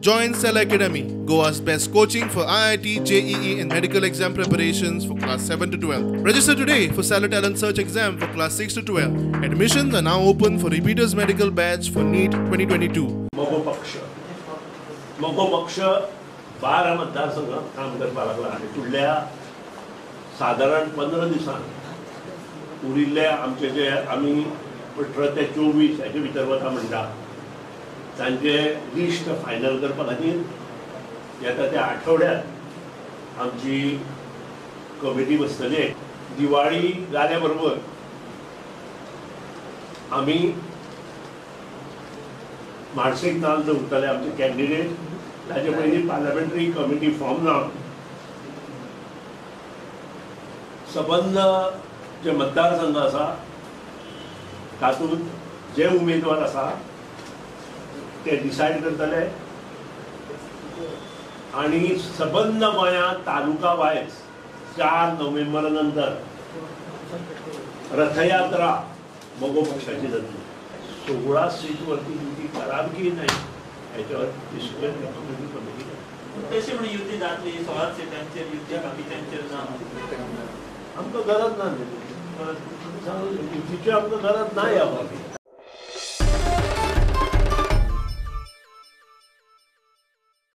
Join Cell Academy, Goa's best coaching for IIT, JEE and medical exam preparations for class 7 to 12. Register today for Cellar Talent Search exam for class 6 to 12. Admissions are now open for repeaters medical batch for NEET 2022. मगो पक्ष, मगो पक्ष 12 मतदारसंघात काम करपाक लागला आनी फुडल्या सादारण 15 दिसांत उरिल्ले आमचे जे आमी 18 ते 24 हाचे भितर वता म्हणटा तांचे लिस्ट फायनल करपा खातीर येता त्या आठवड्यात आमची कमिटी बसतली. दिवाळी जाल्या बरोबर आमी मार्सेक नाल दवरतले आमचे कॅन्डिडेट. ताजे पयलीं पार्लमेंटरी कमिटी फॉर्म जावन सबंद जे मतदारसंघ आसा तातूंत जे उमेदवार आसा ते डिसायड करतले आनी सबंद गोंयांत तालुका वायज 4 नोव्हेंबरा नंतर रथयात्रा मगो पक्षाची जातली. 16 सीट वरती युती करावी की नाही ह्याच्यावर डिसिजन कमिटी कमिटी तशी म्हणून युती जातली. 16 सिटांचेर युती, बाकीच्यांचेर ना. आमकां गरज ना, युतीची आमकां गरज ना ह्या बाबतीत.